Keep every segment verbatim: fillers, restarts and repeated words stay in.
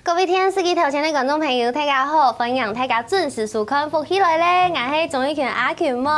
各位電視機頭前个觀眾朋友，大家好！歡迎大家準時收看《福氣來了》，𠊎係鍾玉群阿群妹。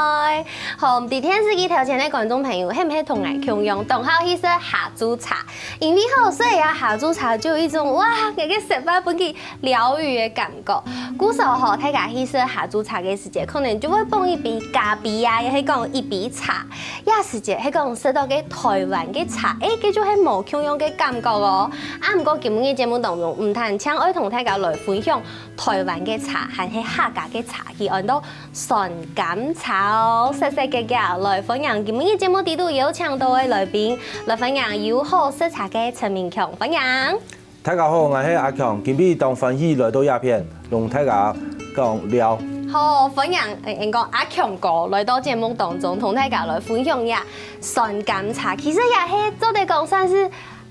好，毋知電視機頭前个觀眾朋友，係毋係同𠊎共樣，當好去食下晝茶？因為吼，食這下晝茶就有一種，哇，𠊎个食飯分佢療癒个感覺。故所吼，大家去食下晝茶个時節，可能就會捧一杯咖啡啊，也係講一杯茶。 這時節係講食到个臺灣个茶，欸，該就係無共樣个感覺哦。啊，毋過今晡日節目當中，毋單淨愛同大家來分享臺灣个茶，還係客家个茶，佢安到酸柑茶哦。細細个个來歡迎今晡日節目裡肚邀請到个來賓，來歡迎有好食茶个陳明強，歡迎。 大家好，𠊎係阿強，今晡日當歡喜來到這片，同大家講尞。好，歡迎，欸，應該講阿強哥來到節目當中，同大家來分享一下酸柑茶。其實也係做得講算是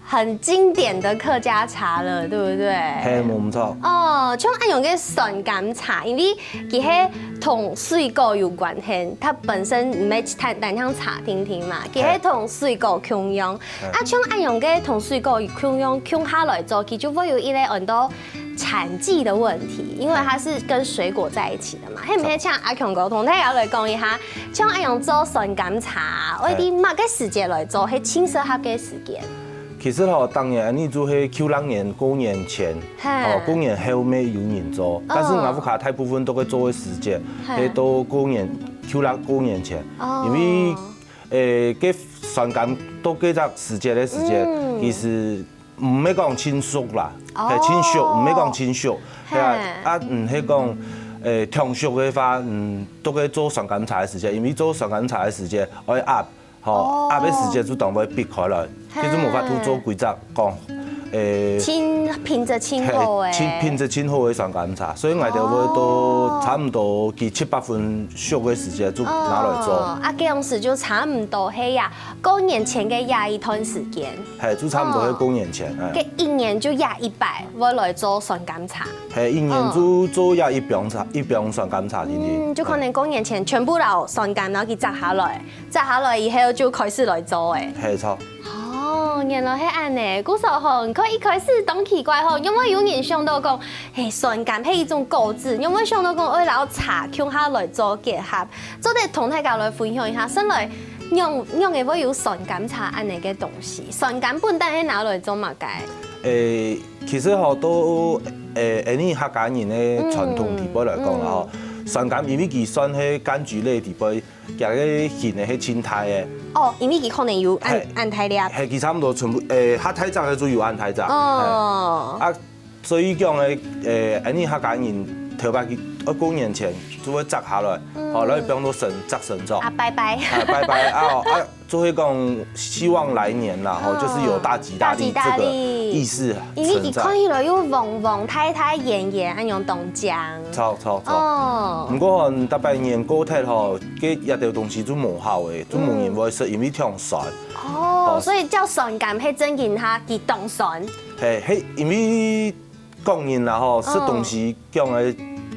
很經典的客家茶了，對不對？係，無毋著。哦，像恁樣个酸柑茶，因為佢係同水果有關係，佢本身毋係單單像茶定定嘛，佢係同水果共樣。 啊，像恁樣个同水果共樣共下來做，佢就會有一個安到產季的問題，因為它是跟水果在一起的嘛。係毋係像阿強哥同大家來講一下，像恁樣做酸柑茶，愛在麼个時節來做，係盡適合个時間？其實吼，當然恁樣就係舊曆年過年前，嘿。哦，過年後尾有人做，但是哦。𠊎屋下大部分都會做个時節，嘿。係到過年，舊曆過年前，哦。因為 欸，該酸柑到該隻時節个時節，嗯。其實毋係講盡熟啦，哦。係盡熟，毋係講盡熟，係啊，嘿。啊，毋係講，欸，當熟个話，嗯，到該做酸柑茶个時節，因為做酸柑茶个時節愛壓，吼，哦。壓个時節就當會必開來，嘿。其實無法度做規隻講，欸，盡品質盡好个。係，盡品質盡好个酸柑茶，所以𠊎兜會到哦。差毋多佢七八分熟个時節就拿來做。哦，啊，該樣時就差毋多係呀， 過年前个這一段時間。係，就差毋多係過年前，哦。欸。該一年就這一擺會來做酸柑茶。係，一年就做這一枋茶，一枋酸柑茶定定。嗯，就可能過年前全部摎酸柑摎佢摘下來，摘下來以後就開始來做欸。係，著。哦，原來係恁呢。故所吼，你看一開始當奇怪吼，因為有人想到講，嘿，酸柑係一種果子，因為想到講愛摎茶共下來做結合， 做得同大家來分享一下，先來仰仰仔會有酸柑茶恁呢个東西？酸柑本底係拿來做麼个？欸，其實吼，都欸，𠊎俚客家人个傳統裡背來講啦吼，嗯。酸柑因為佢算係柑橘類裡背，佢个形仔係盡大个。哦，因為佢可能有恁，嘿。恁大粒。係，佢差毋多全部欸，較大隻个就有恁大隻。哦。係。啊， 所以講欸，欸，𠊎俚客家人頭擺愛過年前就會摘下來，嗯。吼，來放到神，摘神桌。啊，拜拜。啊，拜拜啊，哦，啊，就係講希望來年啦，吼，哦。就是有大吉大利這個意思存在。大吉大利。因為佢看起來又黃黃、大大、圓圓，恁樣當靚。著，著，著。哦。毋過吼，逐擺年過忒吼，該這兜東西就無效欸，就無人會食，嗯。因為忒酸。哦，哦。所以叫酸柑，係正經佢，佢當酸。係，係，因為 講人啦吼，哦。食東西講个，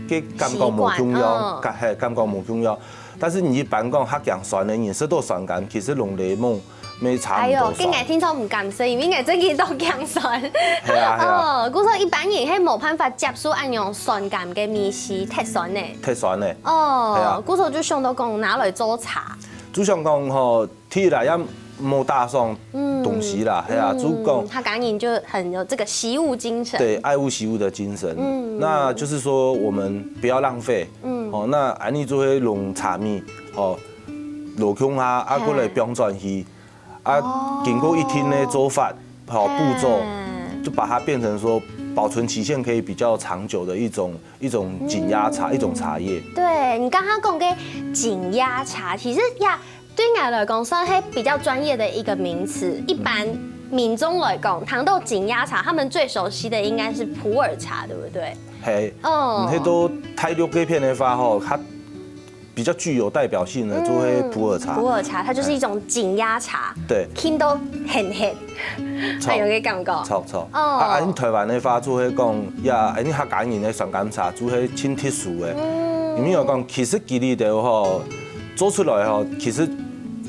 个感覺無共樣，習慣，嗯。感，係，感覺無共樣。但是你一般講較驚酸个人，食到酸柑，其實攏檸檬，乜差毋多酸。哎喲，該𠊎聽著毋敢食，因為𠊎正經當驚酸。係啊，係啊。哦，故所一般人係無辦法接受恁樣酸柑个味緒，忒酸呢。忒酸呢。哦，係啊。故所就想到講拿來做茶。就想講吼， 第一啦，也無打爽東西啦，嗯。係啊，嗯，就講客家人就很有這個惜物精神。對，愛物惜物的精神。嗯。那就是說，我們不要浪費。嗯。哦，那恁呢就會用茶米，哦，落共下，啊，嘿。過來放轉去，啊，哦。經過一定个做法，好，步驟，嘿。就把它變成說保存期限可以比較長久的一種，一種緊壓茶，嗯。一種茶葉。對，你剛剛講个緊壓茶，其實呀， 對𠊎來講，算係比較專業的一個名詞。一般民眾來講，談到緊壓茶，他們最熟悉的應該是普洱茶，對不對？係，哦。你去到大陸該片个話吼，它比較具有代表性的就係普洱茶。嗯，普洱茶，它就是一種緊壓茶。對。聽到很很，著。很有个感覺。著，著。哦。啊，恁呢臺灣个話就係講，呀，恁呢客家人个酸柑茶就係盡特殊个。嗯。因為𠊎講，其實佢這兜吼， 做出來吼，其實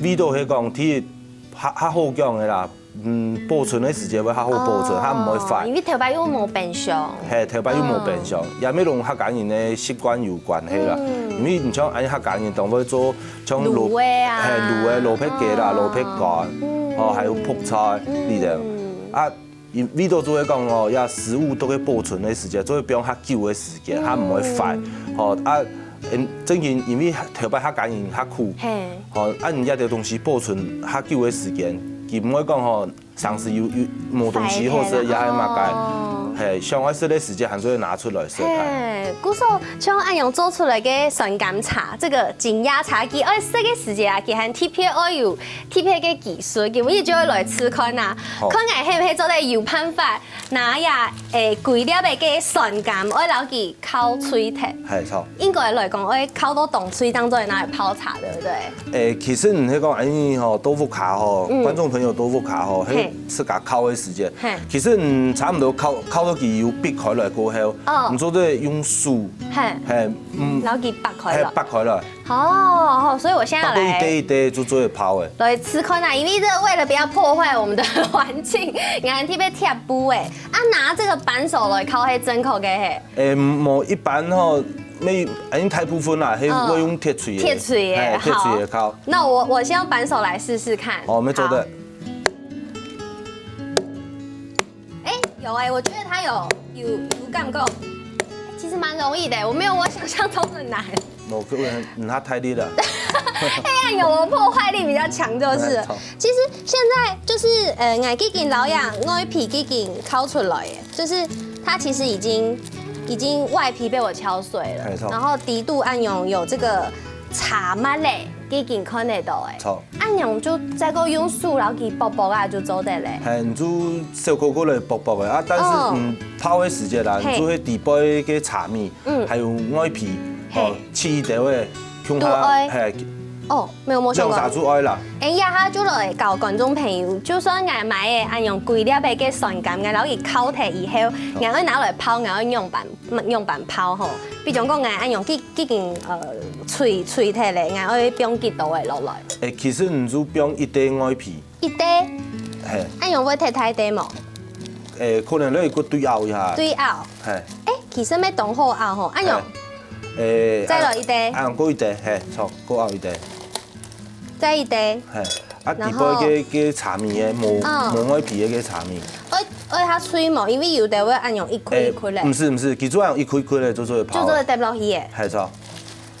味道係講，第一，較，較好講个啦，嗯，保存个時節會較好保存，較毋會壞。因為頭擺又無冰箱。係，頭擺又無冰箱，也乜同客家人个習慣有關係啦。因為你像恁客家人當會做像蘿，滷个啊，係，滷个蘿蔔雞啦、蘿蔔乾，哦，還有覆菜，你等。啊，因為都做會講哦，這食物都會保存个時節，做會放較久个時間，較毋會壞。吼，啊，嗯，正經因為頭擺客家人較苦，係，吼，啊，你這兜東西保存較久个時間，佢毋會講吼， 常時有，有無東西好食，也係麼个，係，想愛食个時節，還係會拿出來食。係，故所像恁樣做出來个酸柑茶，這個金芽茶，佢愛食个時節啊，佢還特別愛有特別个技術，今晡日就愛來試看啊，看𠊎係毋係做得有辦法拿這，欸，歸粒个酸柑，愛摎佢 烤脆忒。係，著。應該來講，愛烤到當脆，當做拿來泡茶，對不對？欸，其實你係講，欸，你吼，到屋下吼，觀眾朋友到屋下吼，係自家烤个時節，其實你差毋多烤，烤到佢有擘開來過後，你做得用手，係，嗯，摎佢擘開來，係，擘開來。哦，所以我現在來擘到一垤一垤就做得泡欸。來試看啊，因為這個為了不要破壞我們的環境，𠊎特別貼布欸。啊，拿這個扳手來烤，係正確个係。 欸，無，一般吼，乜，欸，大部分啦，係會用鐵錘个。鐵錘个，係，鐵錘个烤。那我，我先用扳手來試試看。哦，乜做得。欸，有欸，我覺得它有，有，有感覺。其實蠻容易的，我沒有我想像中的難。無，可能你太大力了。哎呀，有，我破壞力比較強就是了。其實現在就是，呃，𠊎既經摎這外皮既經烤出來了。 就是它其實已經，已經外皮被我敲碎了，沒錯。然後底肚恁樣有這個茶蜜咧，已經看得到欸。著。恁樣就再過用手摎佢剝剝啊，就做得咧。係，你就小可可來剝剝个啊，但是，嗯，泡个時節啦，你就係底背个茶蜜，嗯，還有外皮，哦，切一垤个，共下，都愛。係，哦，沒有，沒有想過。兩儕就愛啦。 欸，這下就來教觀眾朋友，就算𠊎買个恁樣歸粒个酸柑，𠊎摎佢烤忒以後，𠊎愛拿來泡，𠊎愛仰般，仰般泡吼。比如講𠊎恁樣既，既經，呃，脆，脆忒咧，𠊎愛放幾多个落來？欸，其實你就放一垤外皮。一垤？係。恁樣會忒大垤無？欸，可能你愛過對拗一下。對拗。係。欸，其實乜當好拗吼，恁樣。係。欸，再來一垤。啊，啊，過一垤，係，著，過拗一垤。 再一垤。係，啊，然後底背个，个茶蜜个，無，嗯，無外皮个，个茶蜜。愛，愛較脆無？因為有个會恁樣一塊一塊咧。欸，毋係，毋係，佢就恁樣一塊一塊个，就做得泡个。就做得滴落去个。係，著。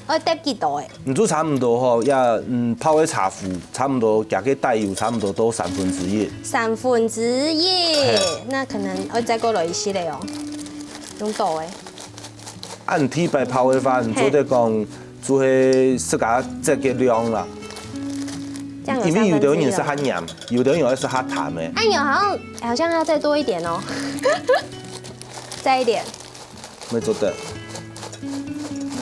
愛滴幾多个？你就差毋多吼，也，嗯，泡个茶壺，差毋多加个底油，差毋多到三分之一。三分之一，係。那可能愛再過來一息咧哦，用倒个。 啊，你第一擺泡个話，你做得講，就係自家擠个量啦。這樣有三分之一了。因為有个人係較黏，有个人係較淡个。哎喲，好像，好像要再多一點哦。再一點。乜做得。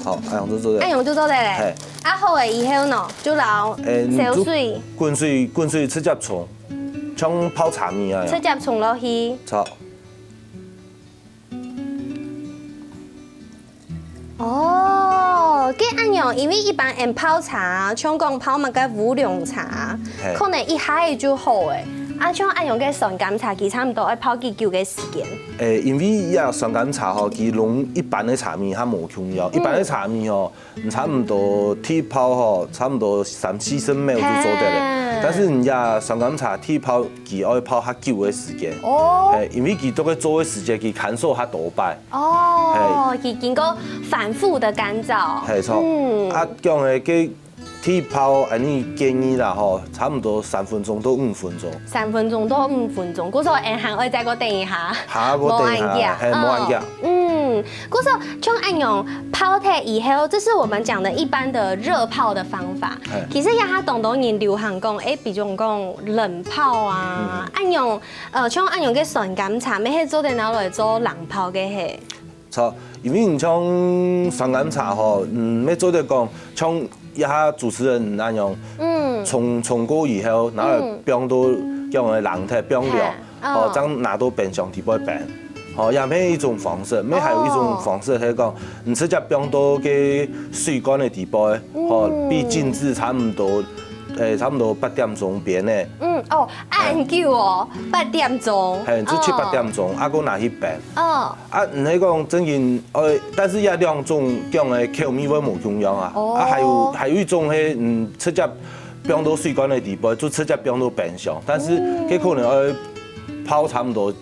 好，恁樣就做得。恁樣就做得咧。係。啊，好个，以後呢，就摎，欸，你就燒水。滾水，滾水直接沖，像泡茶米啊。直接沖落去。著。 哦，該恁樣，因為一般人泡茶，像講泡麼个烏龍茶，係。可能一下仔就好欸。啊，像恁樣个酸柑茶，佢差毋多愛泡幾久个時間？欸，因為這酸柑茶吼，佢同一般个茶米較無共樣。嗯。一般个茶米吼，你差毋多第一泡吼，差毋多三四十秒就做得了。係。但是人家酸柑茶第一泡，佢愛泡較久个時間。哦。係，因為佢這个做个時間，佢牽涉較多擺。 哦，係。佢經過反覆个乾燥。係，著。嗯。啊，講个該第一泡，恁呢建議啦吼，差毋多三分鐘到五分鐘。三分鐘到五分鐘，故所𠊎還愛再過等一下。下過等一下，無恁遽。係，無恁遽。嗯，嗯，故所像恁樣泡忒以後，這是我們講的一般的熱泡的方法。係。其實這下當多人流行講，欸，比如講冷泡啊，嗯。恁樣 呃，像恁樣个酸柑茶，乜係做得拿來做冷泡个係？著，因為你像酸柑茶吼，嗯，乜做得講，像這下主持人恁樣，嗯。沖，沖過以後，拿來，嗯。放到，放个冷忒，放涼，係，哦。吼，正拿到冰箱底背冰。吼，也係一種方式，乜還有一種方式係講，哦。你直接放到个水罐个底背，吼，嗯。比靜置差毋多誒，差毋多八點鐘邊个。嗯，哦，恁久哦，八點鐘。嘿，就七八點鐘，啊，過拿去煸。哦。啊，毋係講正經，呃，但是這兩種講个口味會無共樣啊。哦。啊，還有，還有一種係，嗯，直接放到水罐个底背，就直接放到冰箱，但是佢可能愛泡差毋多，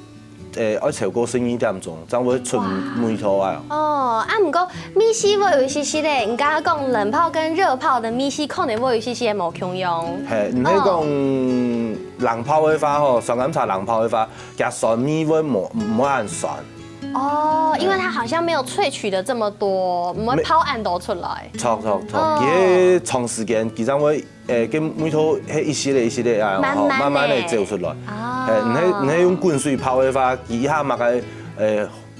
誒，愛超過十二點鐘，正會出味道啊。哦，啊，毋過味緒會有一息息个，你剛剛講冷泡跟熱泡的味緒可能會有一息息个無共樣。嘿，你係講冷泡个話吼，酸甘茶冷泡个話，佢酸味會無，無恁酸。哦，因為它好像沒有萃取的這麼多，毋會泡恁多出來。著著著，哦。佢長時間，佢正會 誒，該味道係一息仔一息仔啊，吼，慢慢仔。慢慢仔走出來。啊。嘿，你係，你係用滾水泡个話，佢一下嘛个，誒，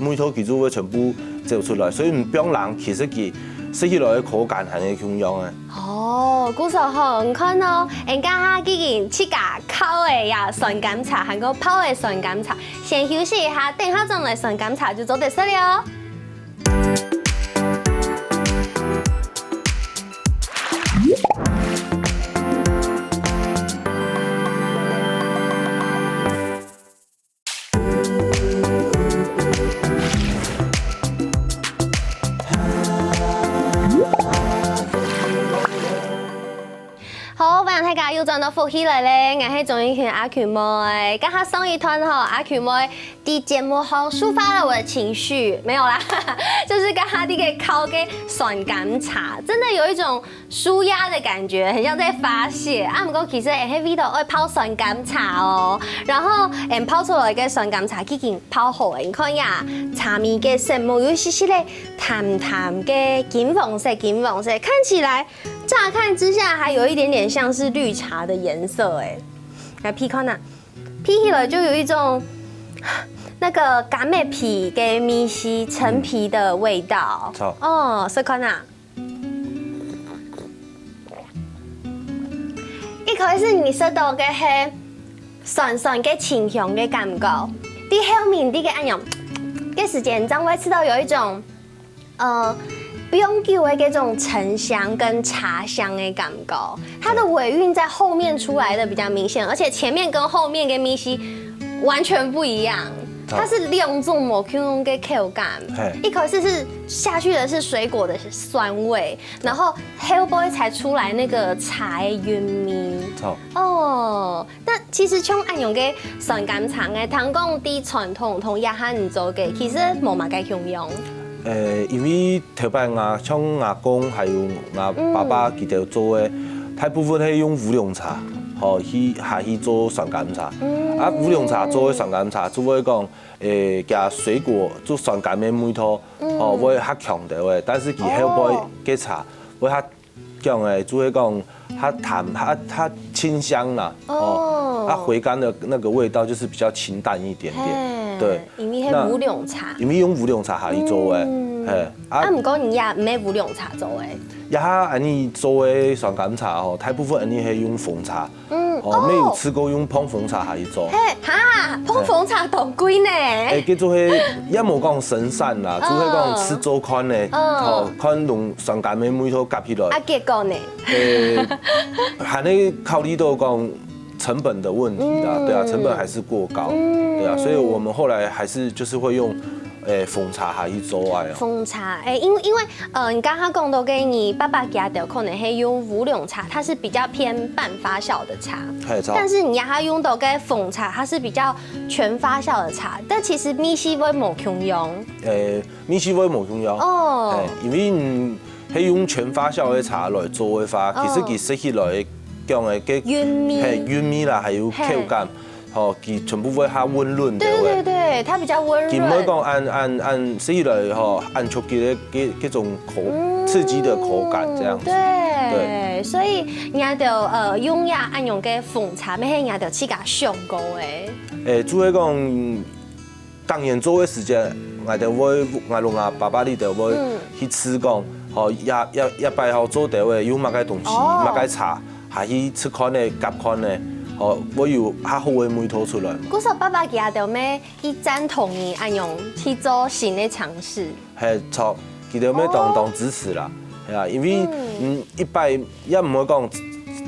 味道佢就會全部走出來，所以你毋用冷，其實佢食起來个口感還係共樣个。哦，故所吼，你看哦，人家哈已經自家烤个呀酸甘茶，還過泡个酸甘茶，先休息一下，等下轉來酸甘茶就做得食了哦。 好，歡迎大家又轉到福氣來了，𠊎係鍾英群阿群妹。剛剛上一段吼，阿群妹在節目後抒發了我的情緒，沒有啦，就是剛剛那個烤个酸甘茶，真的有一種 舒壓的感覺，很像在發洩。啊，毋過其實𠊎係為著愛泡酸甘茶哦，然後，嗯，泡出來个酸甘茶已經泡好了。你看呀，茶米个色目有一息息个淡淡个金黃色，金黃色，看起來乍看之下還有一點點像是綠茶的顏色哎。來鼻看啊，鼻起來就有一種那個柑仔皮个味緒，陳皮的味道。著。哦，試看啊。 一開始你食到个係酸酸个清香个感覺，在後面這個恁樣，个時間正會吃到有一種，呃，不用久的這種陳香跟茶香的感覺，它的尾韻在後面出來的比較明顯，而且前面跟後面跟味緒完全不一樣，好。它是兩種無共樣个口感。嘿。一開始是下去的是水果的酸味， 然後後背才出來那個茶的韻味。好。哦，那其實像恁樣个酸甘茶，𠊎聽講在傳統同這下你做个，其實無麼个共樣。呃，因為頭擺𠊎，像𠊎公還有𠊎爸爸佢兜做个，大部分係用烏龍茶，吼，去，下去做酸甘茶。啊，烏龍茶做个酸甘茶，就會講，呃，加水果做酸甘个味道， 哦，會較強兜个，但是佢後背个茶會較講誒，就會講較淡，較，較清香啦。哦，它回甘的那個味道就是比較清淡一點點。嘿，對，因為係烏龍茶。因為用烏龍茶下去做个，嘿，啊，啊，毋過你也毋係烏龍茶做个。這下恁樣做个酸甘茶吼，大部分恁樣係用紅茶。 嗯，哦，哦。沒有試過用膨風茶下去做。嘿，哈，膨風茶當貴呢。誒，叫做係，也無講生產啦，嗯。就係講試做看呢，嗯。吼，看用酸甘个味道夾起來。啊，結果呢？誒，還係考慮到講成本的問題啦，嗯。對啊，成本還是過高，嗯。對啊，所以我們後來還是就是會用，誒，紅茶下去做啊。紅茶，誒，因為，因為 呃，你剛剛講到个，你爸爸佢兜可能係用烏龍茶，它是比較偏半發酵的茶。嘿，著。但是你這下用到个紅茶，它是比較全發酵的茶，但其實味緒會無共樣。誒，味緒會無共樣。哦。嘿，因為，嗯，係用全發酵个茶來做个話，哦。其實佢食起來講个，个，韻味。嘿，韻味啦，還有口感。嘿。 吼，佢全部會較溫潤个。對，對，對，它比較溫潤。佢毋會講恁，恁，恁食起來吼，恁刺激个，个，該種口，嗯，刺激的口感這樣子。對，對。所以你兜，呃，用這恁樣个紅茶，乜係你兜自家想過个。誒，就係講，當然做个時間，𠊎兜會，𠊎同𠊎爸爸佢兜會，嗯，去試講，吼，這，這，這擺吼做兜个，有麼个東西，哦。麼个茶， 下去試看呢，夾看呢，哦，會有較好个味道出來。故所爸爸佢兜乜一贊同你恁樣去做新个嘗試。嘿，著，佢兜乜當，哦。當支持啦，係啊，因為，嗯。嗯，一擺也毋會講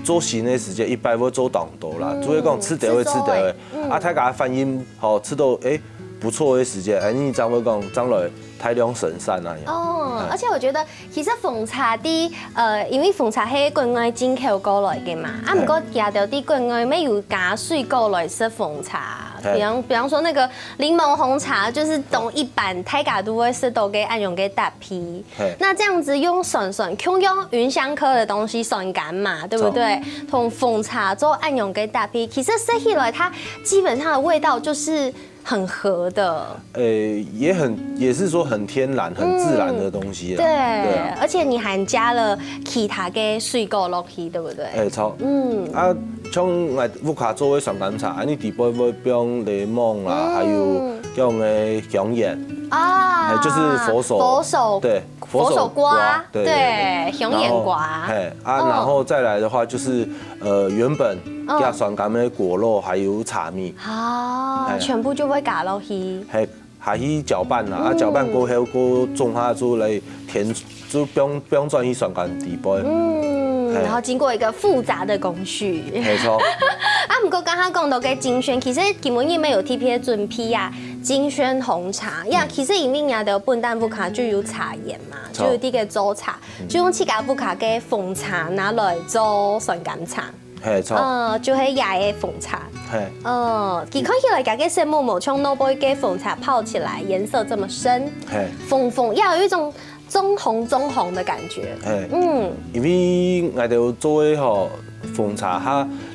做新个時節，一般會做當多啦，嗯，就係講試著个試著个，試做个，嗯。啊，大家反應吼，試著，欸，不錯个時節，欸，你正會講，正來大量生產啊，樣。哦，哎。而且我覺得，其實紅茶的，呃，因為紅茶係國外進口過來个嘛，啊，嘿。毋過其實在國外乜有加水果來食紅茶，嘿。比方，比方說那個檸檬紅茶，就是當一般大家都會食到个恁樣个搭配。 嘿。那這樣子用酸酸，共樣芸香科的東西酸柑嘛，對不對？同紅茶做恁樣个搭配，其實食起來它基本上的味道就是很合的。呃，也很，也是說很天然、很自然的東西啦。嗯，對，對啊。而且你還加了其他个水果落去，對不對？欸，著。嗯。啊，像𠊎屋下做个酸柑茶，恁呢底背會放檸檬啦，嗯。還有用个香橼。啊，欸，就是佛手，佛手，對。 佛手瓜，佛手瓜，對，對，對，對。香橼瓜。然後，嘿，啊，哦。然後再來的話就是，呃，原本，嗯。加酸柑个果肉，還有茶蜜。哦，哎。全部就會加落去。嘿，下去攪拌啦，啊，嗯。攪拌過後，過中下就來填，就放，放轉去酸柑底背。嗯，嘿。然後經過一個複雜的工序。沒錯。啊，毋過剛剛講到个金萱，其實今晡日乜有特別準備啊，金萱紅茶呀，嗯。其實因為人家的本旦屋下就有茶園嘛。 就有這個做茶，嗯。就用自家屋下个紅茶拿來做酸柑茶。嘿，著。嗯，就係這个紅茶。嘿。嗯，佢看起來佢个色目無像外背个紅茶泡起來顏色這麼深。嘿。紅紅，要有一種棕紅棕紅的感覺。嘿。嗯。因為𠊎兜做个吼，紅茶，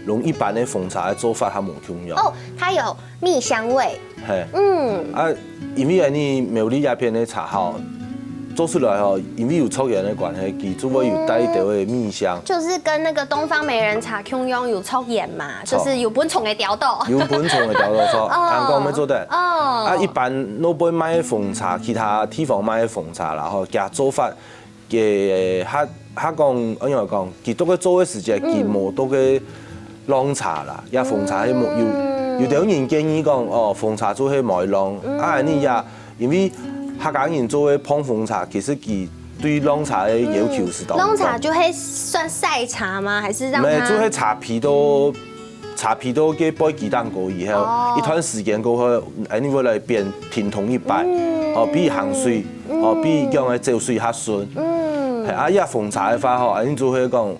佢同一般个紅茶个做法，佢無共樣。哦，它有蜜香味。 嘿。嗯。啊，因為恁呢苗栗這片个茶吼，做出來吼，因為有著菸个關係，佢就會有帶一點个蜜香。就是跟那個東方美人茶共樣有著菸嘛，著。就是有分蟲个調度。有分蟲个調度，著。哦。恁講乜做得。哦。啊，一般外背賣个紅茶，其他地方賣个紅茶啦，吼，佢做法 个，佢，佢講，仰般講，佢在該做个時節，嗯。佢無在該浪茶啦，也紅茶，佢無，有，嗯。有兜人建議講，哦，紅茶就係無愛浪，嗯。啊，恁呢也，因為客家人做个膨風茶，其實佢對浪茶个要求係當高。嗯，浪茶就係算曬茶嗎？還是讓它，無，就係茶皮都 茶皮到該背雞蛋糕以後，哦。一段時間過後，恁呢會來變停動一擺，嗯。哦，比行水，嗯。哦，比講个走水較順。嗯。嘿，啊，這紅茶个話吼，恁呢就會講，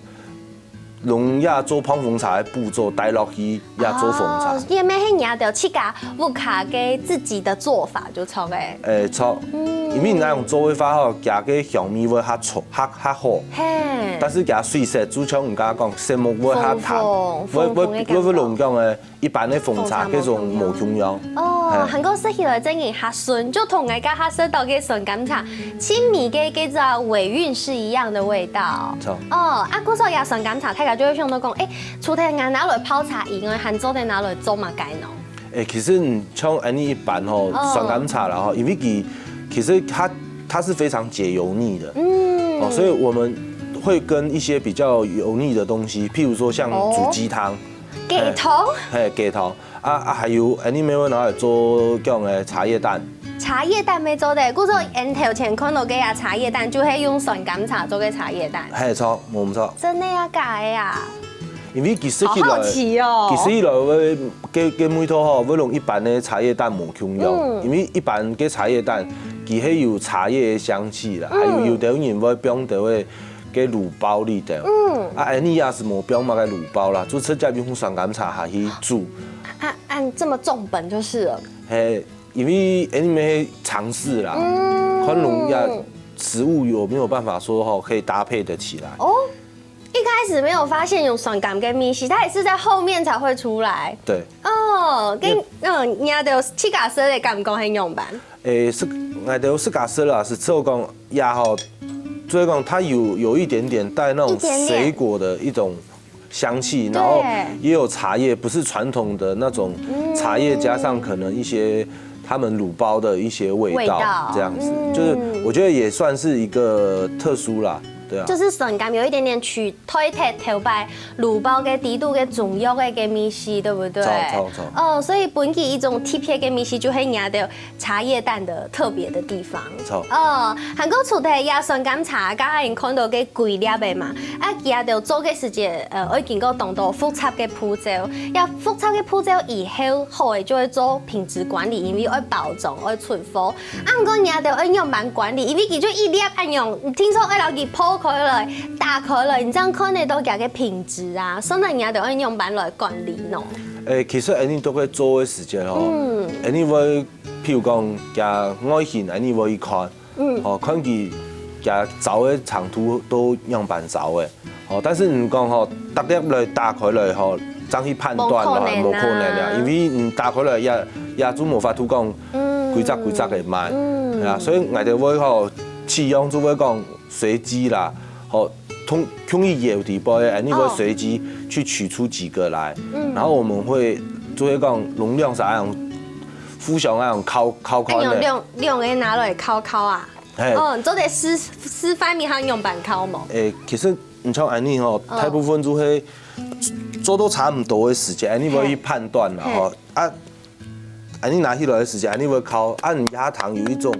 用這做膨風茶个步驟帶落去，這做紅茶。哦，因為係人家自家屋下个自己的做法就著个。欸，著。嗯。因為你恁樣做个話吼，佢个香味會較重，較，較好。嘿。但是佢水色，就像人家講，色目會較淡，紅紅，會，會，紅紅个感覺。會，會濃講个 一般个紅茶該種無共樣。哦，嘿。還過食起來真个較順，就同𠊎家下食到个酸柑茶，盡尾个該隻尾韻是一樣的味道。著。哦，啊，故所這酸柑茶，大家就會想到講，欸，除了拿來泡茶以外，還做得拿來做麼个呢？欸，其實你像恁呢一般吼，哦。酸柑茶啦吼，因為佢，其實它，它是非常解油膩的。嗯。哦，所以我們會跟一些比較油膩的東西，譬如說像煮雞湯，哦。 雞湯？嘿，雞湯。啊，啊，還有，恁呢乜會拿來做恁樣个茶葉蛋。茶葉蛋乜做得，故所𠊎頭前看到个啊，茶葉蛋就係用酸柑茶做个茶葉蛋。嘿，著，無毋著。真个啊，假个啊？因為佢食起來，好好奇哦。佢食起來會，該，該味道吼，會同一般个茶葉蛋無共樣。嗯。因為一般个茶葉蛋，佢係有茶葉个香氣啦，嗯。還有有兜人會放兜个 个滷包裡頭。嗯。啊，恁呢也係無放麼个滷包啦，就直接用酸柑茶下去煮。啊，恁這麼重本就是了。嘿，因為恁呢乜係常識啦，嗯。可能也食物有沒有辦法說吼，可以搭配得起來。哦，一開始沒有發現有酸柑个味緒，它也是在後面才會出來。對。哦，跟，也嗯，你兜自家食个感覺係仰般？ 欸，係，𠊎兜自家食啦，係只有講，也吼，所以講它有，有一點點帶那種一點點。水果的一種香氣，然後對。也有茶葉，不是傳統的那種茶葉，嗯。加上可能一些他們滷包的一些味道，味道。這樣子，嗯。就是我覺得也算是一個特殊啦，就是酸柑有一點點取代頭擺滷包个底肚个中藥个个味緒，對不對？著著著。哦，所以分佢一種特別个味緒，就係你兜茶葉蛋的特別的地方。著。哦，還過除忒這酸柑茶，剛剛已經看到个規粒个嘛，啊，佢兜做个時節，呃，愛經過當多複雜个步驟，要複雜个步驟以後，好个就會做品質管理，因為愛包裝，愛存貨。 啊，毋過你兜愛仰般管理，因為佢就一粒恁樣，聽說愛摎佢破開來、打開來，你正看得到佢个品質啊。所以你兜愛仰般來管理呢？誒，其實恁樣都會做个時節吼，嗯，恁樣會，譬如講，佢外形恁樣會去看，嗯，吼，看佢佢燥个程度到仰般燥个。 哦，但是你講吼，逐粒來打開來吼，正去判斷啦，無可能啊。無可能啊，因為你打開來也也就無法度講，嗯，規隻規隻个賣，嗯，係啊，所以𠊎兜會吼，試用就會講隨機啦，吼，同同一頁底背，哎，你會隨機去取出幾個來，嗯，然後我們會就會講容量啥樣，互相那樣敲敲看的。哎，用量量个拿來敲敲啊？ 嘿。哦，你做得示示範一下仰般敲無？誒，其實你像恁樣吼，嗯，大部分就會做到差毋多个時節，恁樣會去判斷啦吼。嘿。啊，恁樣拿起來个時節，恁樣會敲，啊，你壓糖有一種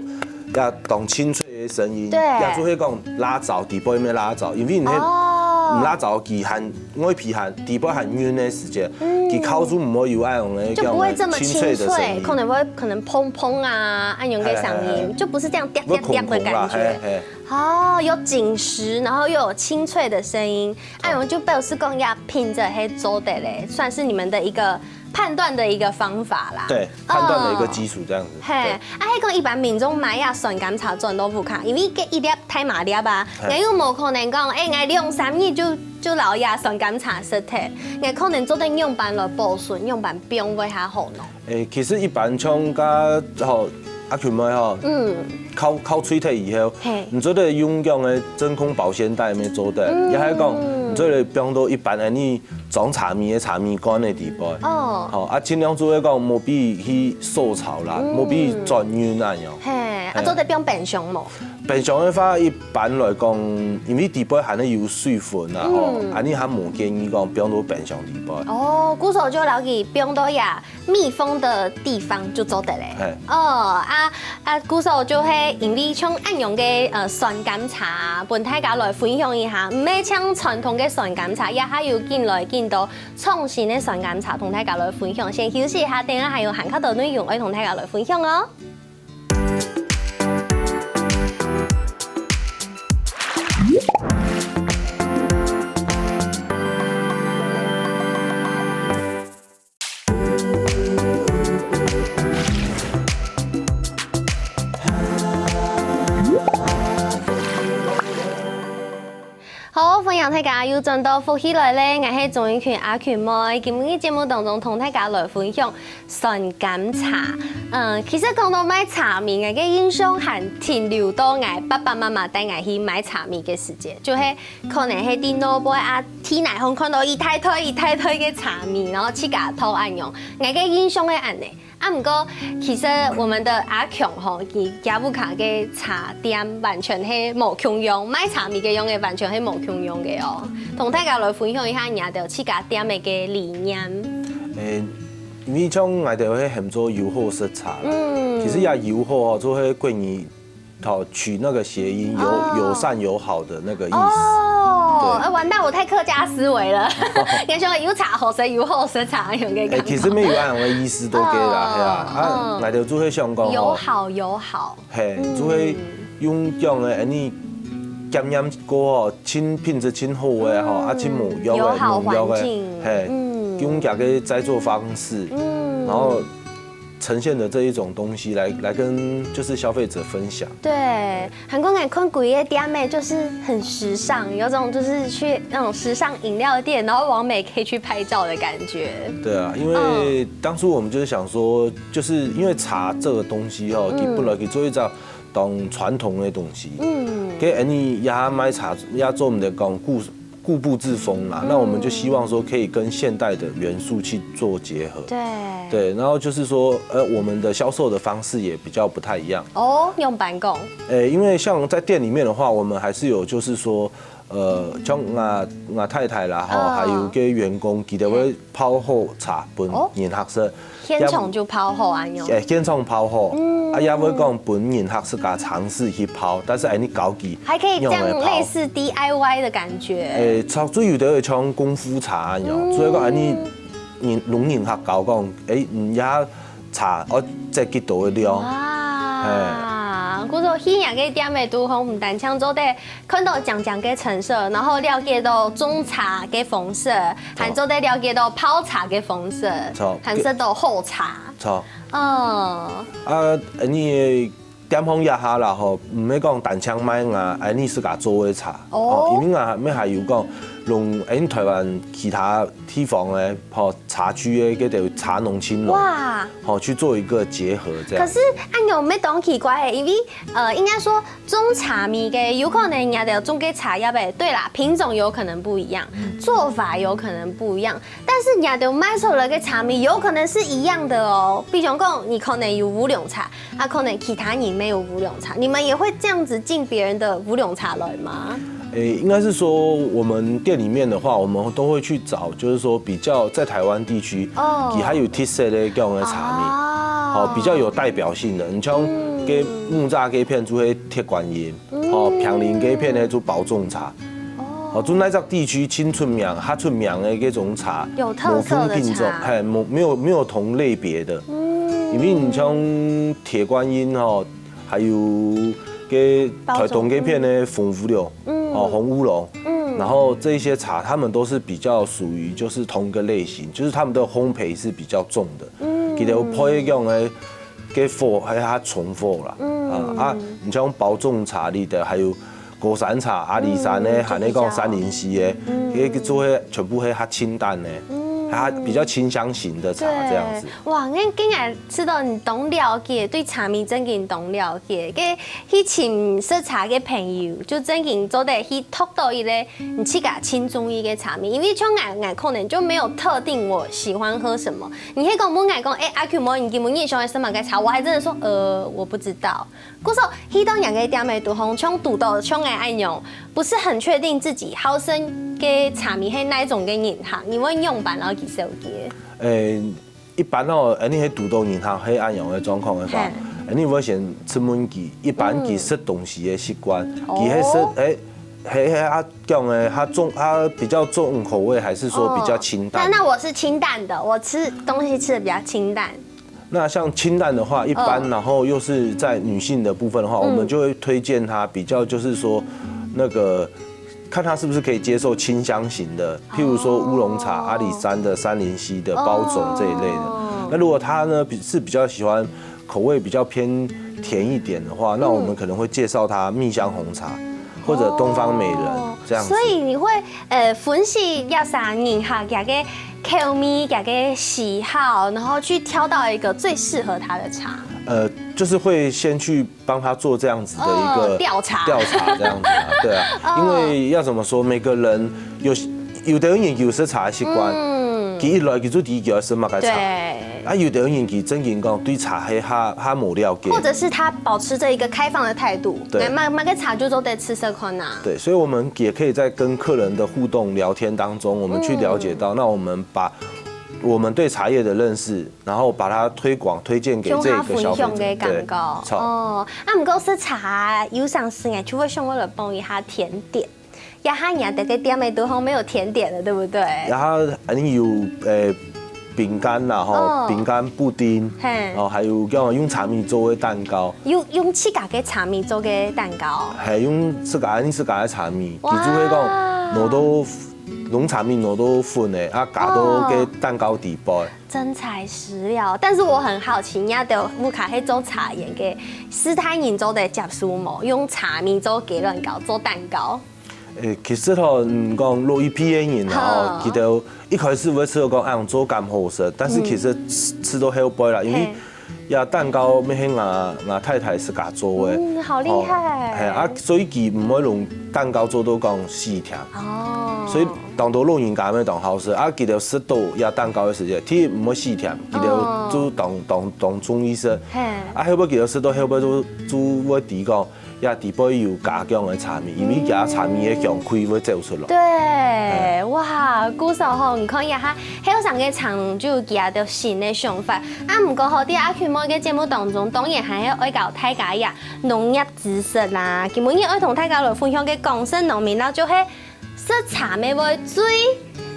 也當清脆个聲音，對，也就會講拉燥，底背面拉燥，因為你，哦，毋拉燥佢還 外皮還底背還軟个時節，嗯，佢敲出毋會有恁樣个就不會這麼清脆，叫清脆的聲音。可能會可能砰砰啊，恁樣个聲音，嘿嘿嘿，就不是這樣掉掉掉的感覺。會空空啦，嘿嘿。哦，有緊實，然後又有清脆的聲音，哎喲，就表示講這品質係做得嘞，算是你們的一個判斷的一個方法啦。對，判斷的一個基礎這樣子。哦，嘿，對。啊，係講一般民眾買這酸柑茶轉到屋下，因為這一粒大麻粒啊，嘿，𠊎又無可能講，哎，𠊎兩三日就 就摎這酸柑茶食忒，𠊎可能做得仰般來保存，仰般放會較好呢？誒，其實一般像該吼，阿群妹吼，嗯，敲敲碎忒以後，嘿，你做得用這樣个真空保鮮袋乜做得，嗯，也係講你做得放到一般个你裝茶米个茶米罐个底背，哦，吼，啊，盡量做得講莫分佢受潮啦，嗯，莫分佢轉軟恁樣。嘿，啊，嘿，做得放冰箱無？ 冰箱个話，一般來講，因為底背還係有水分啊，吼，嗯，恁樣還無建議講放到冰箱底背。哦，故所就摎佢放到這密封的地方就做得嘞。嘿。哦，啊啊，故所就係因為像恁樣个呃酸柑茶，分大家來分享一下，毋係像傳統个酸柑茶，也還有緊來緊多創新个酸柑茶同大家來分享。先休息一下，等下還有還較多內容愛同大家來分享哦。 好，歡迎大家又轉到福氣來了，𠊎係鍾玉群阿群妹。今日節目當中同大家來分享酸柑茶。嗯，其實講到買茶米，𠊎个印象還停留到𠊎爸爸媽媽帶𠊎去買茶米个時節，就係可能係在外背啊，地泥項看到一大堆一大堆个茶米，然後自家鬥恁樣。𠊎个印象係恁呢。 啊，毋過其實我們的阿強吼，佢佢屋下个茶店完全係無共樣，賣茶米个樣个完全係無共樣个哦。同大家來分享一下你兜自家店个个理念。誒，因為像𠊎兜係喊做友好式茶啦，嗯，其實也友好哦，就係國語 好，取那個諧音，友，哦，友善友好的那個意思。哦，對。哎，完蛋，我太客家思維了。應該說有茶好食，有好食茶，有个感覺。哎，其實沒有恁樣的意思，都可以啦，哦，係啊。啊，嗯，𠊎兜就會想講吼，友好，友好。嘿，嗯，就會用這樣的，哎，你檢驗過吼，盡品質盡好的吼，啊，盡無藥的，友好環境，農藥的，嘿，嗯，用這個栽種方式，嗯，然後 呈現的這一種東西來，來跟就是消費者分享。對，還過𠊎看佢个店呢，就是很時尚，有種就是去那種時尚飲料店，然後網美可以去拍照的感覺。對啊，因為，嗯，當初我們就是想說，就是因為茶這個東西吼，嗯，佢本來佢做一隻當傳統的東西，嗯，跟你也賣茶，也做毋得講故固步自封啦。那我们就希望说可以跟现代的元素去做结合。对。对，然后就是说，呃，我们的销售的方式也比较不太一样。哦，仰般講。呃，因为像在店里面的话，我们还是有就是说，呃，像我我太太啦，哈，啊还有个员工，佢哋会泡好茶分哦人客食。现场就泡好啊，用。哎，现场泡好，啊，也会讲分人客自家尝试去泡，但是哎，你高级还可以这样用来泡类似 D I Y 的感觉。诶，茶最有的像功夫茶一样，所以讲，哎，你你弄人客搞讲，哎，你也茶哦，这几多的量，哇，故所去人个店个都好，毋单淨做得看到靚靚个陳设，然後了解到種茶个方式，還做得了解到泡茶个方式，錯還識到好茶。错。嗯，啊，你店方一下啦吼，毋係講單淨賣啊，哎，你自家做个茶，哦哦，因為啊，乜還有講，用哎台灣其他地方个吼茶區个个茶農青農，哇。吼去做一个结合这样。可是恁樣乜當奇怪欸，因為呃，應該說種茶米个有可能人家的種个茶葉呗，對啦，品種有可能不一樣，做法有可能不一樣，但是人家的賣出來个茶米有可能是一樣的哦。比如講，你可能有烏龍茶，啊，可能其他人沒有烏龍茶，你們也會這樣子進別人的烏龍茶來嗎？诶，应该是说我们店里面的话，我们都会去找，就是说比较在台湾地区，哦佢还有特色的这样的茶米，哦好，比较有代表性的。你像给木栅这片就会铁观音，哦，平林这片呢就包种茶。哦，就那只地区新出名、还出名的这种茶，有特色的茶无分品种，嘿，没没有没有同类别的，嗯，因为你像铁观音哈，还有给台东这片的红乌龙，嗯，哦，红乌龙，嗯，然后这一些茶，他们都是比较属于就是同一个类型，就是他们的烘焙是比较重的，嗯，给它配用的。给火还有它重复啦，嗯，啊，你像包种茶里的，还有高山茶、阿里山的，嗯还有讲山林溪的，这个做的全部是它清淡的，它比较清香型的茶这样子。哇，我今日知道你懂了解，对茶米真经懂了解。个去请食茶个朋友，就真经做得去读到一个你自家亲中意个茶米，因为像我，我可能就没有特定我喜欢喝什么。你可以跟我问我讲，哎，阿 Q 莫，你今晡日喜欢什么个茶？我还真的说，呃，我不知道。故所去到人个店个都好，像堵到像个爱用，不是很确定自己好生个茶米是哪一种个人哈，你会用板然后几手个？诶，一般哦，你去堵到人客是恁样的状况的话，你会先出问佢，一般佢食东西的习惯，佢是食诶，系系啊讲的，他重他比较重口味，还是说比较清淡？那那我是清淡的，我吃东西吃的比较清淡。那像清淡的话，一般，嗯然后又是在女性的部分的话，我们就会推荐她比较就是说那个。看她是不是可以接受清香型的，譬如说乌龙茶、阿里山的、山林溪的、包种这一类的。那如果她呢比是比较喜欢口味比较偏甜一点的话，那我们可能会介绍她蜜香红茶或者东方美人这样子。所以你会呃分析一下人客佢个口味、佢个喜好，然后去挑到一个最适合他的茶。呃，就是会先去帮他做这样子的一个调查，调查这样子啊，对啊，因为要怎么说，每个人有有的人有食茶的习惯，佢一来佢就第一个要食么个茶，对。啊，有的人佢正经讲对茶系他他无了解，或者是他保持着一个开放的态度，对慢慢个茶就做得吃吃看呐。对，所以我们也可以在跟客人的互动聊天当中，我们去了解到，那我们把我们对茶叶的认识，然后把它推广推荐给这个消费者，分享个感觉。对，好。哦，啊，毋过食茶有常时呢，就会想要来帮一下甜点。呀哈，你的个店里都好没有甜点了，对不对？然后还有呃饼干啦，吼，饼干、布丁，嘿，哦，还有用用茶米做的蛋糕，用用自家个茶米做个蛋糕，还用自家用自家的茶米，哇佢就会讲，拿到用茶米拿到粉的，啊，加到个蛋糕底部。真材实料。但是我很好奇，人家的屋下是做茶叶个，斯坦人做得接受无？用茶米做鸡卵糕，做蛋糕。诶，其实吼，嗯，讲老一批的人吼，佢哋一开始会知道讲，哎，做咁好食，但是其实吃吃到后背啦，因为呀蛋糕乜系我我太太自家做的，嗯，好厉害。系啊，所以佢唔会用蛋糕做到講死甜。哦。所以當多老人家乜當好食，啊，佢兜食到這蛋糕个時節，第一毋會死甜，佢兜就當，當，當中意食。嘿。啊，後尾佢兜食到後尾就，就會知講，這底背有加強个茶米，因為加茶米个香氣會走出來。對，哇，故所吼，你看一下，後生个茶農就有佢兜新个想法。啊，毋過吼，在阿群妹个節目當中，當然還係愛教大家呀，農業知識啦。今晡日愛同大家來分享个廣式農民啦，就係食茶乜會醉，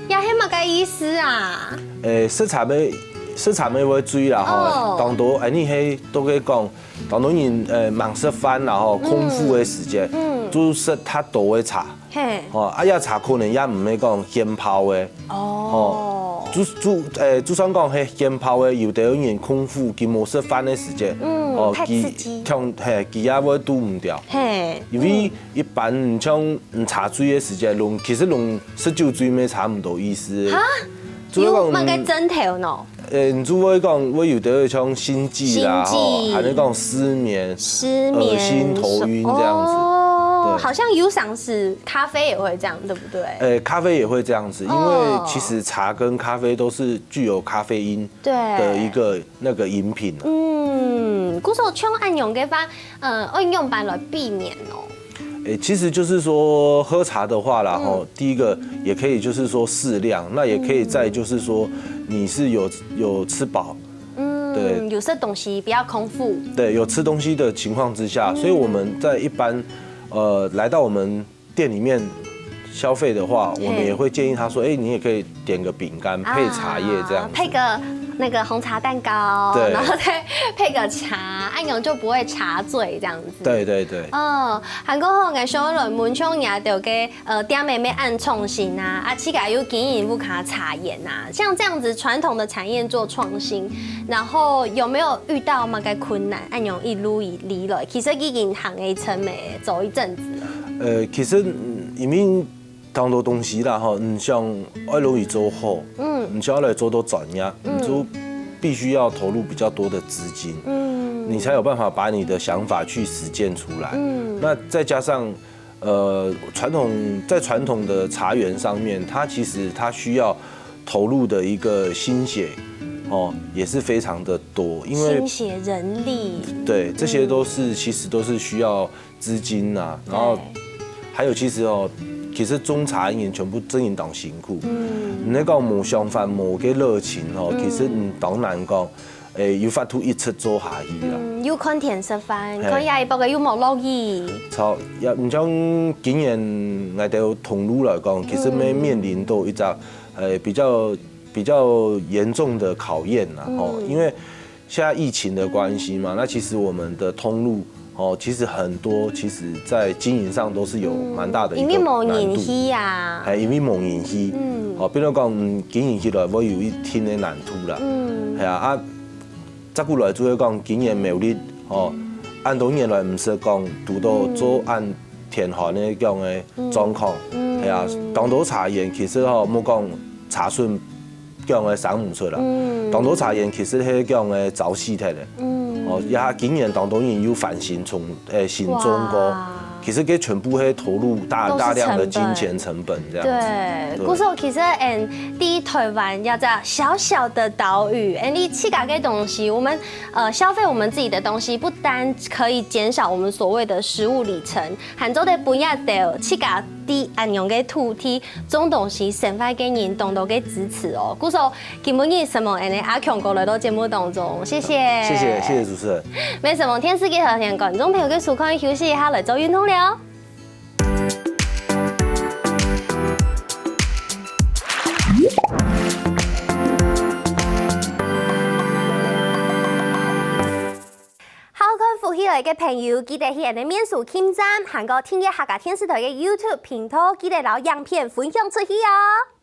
這係麼个意思啊？誒，食茶乜，食茶乜會醉啦吼，哦。當多，誒，你係都可以講，當多人，誒，吂食飯啦吼，空腹个時節，嗯。就食較多个茶。嘿。吼，啊，這茶可能也毋係講現泡个。哦。吼，就，就，誒，就算講係現泡个，有兜人空腹，佢無食飯个時節，嗯，哦，太刺激。佢，像，嘿，佢也會堵毋著。嘿，因為 一般像，嗯，茶醉个時節，攏，其實攏食酒醉乜差毋多意思。哈？就係講，有麼个症頭呢？誒，你就會講，會有兜像心悸啦，心悸。吼，還有講失眠、失眠、噁心、頭暈這樣子。哦，對。好像有像是咖啡也會這樣，對不對？誒，咖啡也會這樣子，因為哦。其實茶跟咖啡都是具有咖啡因的一個，對。那個飲品啊。嗯，故所像恁樣个話，呃，愛仰般來避免哦？ 誒，其實就是說喝茶的話啦，嗯。吼，第一個也可以就是說適量，那也可以再就是說你是有，有吃飽，嗯，對。有食東西，不要空腹。對，有吃東西的情況之下，嗯。所以我們在一般，呃，來到我們店裡面消費的話，嘿。我們也會建議他說，誒，你也可以點個餅乾配茶葉這樣子。啊，配個那個紅茶蛋糕，對。然後再配個茶，恁樣就不會茶醉這樣子。對，對，對。哦，還過吼，𠊎想要來問像你兜个，呃，店名乜恁創新啊，啊，自家又經營屋下茶園啊，像這樣子傳統的產業做創新，然後有沒有遇到麼个困難？恁樣一路以，以來，其實已經行一陣仔，走一陣子了。呃，其實，嗯，因為當多東西啦，吼，你想愛容易做好，嗯。你想要來做到專業，嗯。你就必須要投入比較多的資金，嗯。你才有辦法把你的想法去實踐出來。嗯。那再加上，呃，傳統，在傳統的茶園上面，它其實它需要投入的一個心血，哦，也是非常的多，因為心血、人力。對，這些都是，嗯。其實都是需要資金啊，然後對。還有其實哦，其實種茶人全部真正當辛苦。嗯。你那個無想法、無个熱情哦，嗯。其實你當難講，誒，有法度一直做下去啦。嗯，又看天食飯，嘿。看下一步个又無落雨。著，也，你像今年𠊎兜通路來講，其實乜面臨到一隻，嗯。誒，比較，比較嚴重的考驗啦，吼，嗯。因為 現在疫情的關係嘛，那其實我們的通路，哦，其實很多，其實在經營上都是有蠻大的一個難度。嗯，因為無人去啊。哎，因為無人去。嗯。哦，比如講，嗯，經營起來會有一定的難度啦。嗯。係啊，啊，再過來就係講，今年苗栗，哦，恁多年來毋係講堵到做恁天寒的這樣的狀況。嗯。係啊，當多茶園其實吼，莫講茶樹 講个生毋出啦。嗯。當多茶園其實係講个燥死忒个。嗯。哦，這下今年當多人又翻新種，誒，新種過。哇。其實這全部係投入大，都是成本。大量的金錢成本這樣子。對，對。故所其實，嗯，在台灣這隻小小的島嶼，嗯，你自家个東西，我們，呃，消費我們自己的東西，不單可以減少我們所謂的食物里程，還做得分一兜自家在恁樣个土地 種東西生活个人當多个支持哦。故所今晡日承蒙𠊎等阿強哥來到節目當中，謝謝。謝謝，謝謝主持人。乜承蒙電視機前个觀眾朋友个收看，休息一下來做運動了。好看福氣來个朋友，記得去𠊎等个面書撳讚，還過訂閱客家電視台个YouTube頻道，記得摎影片分享出去哦。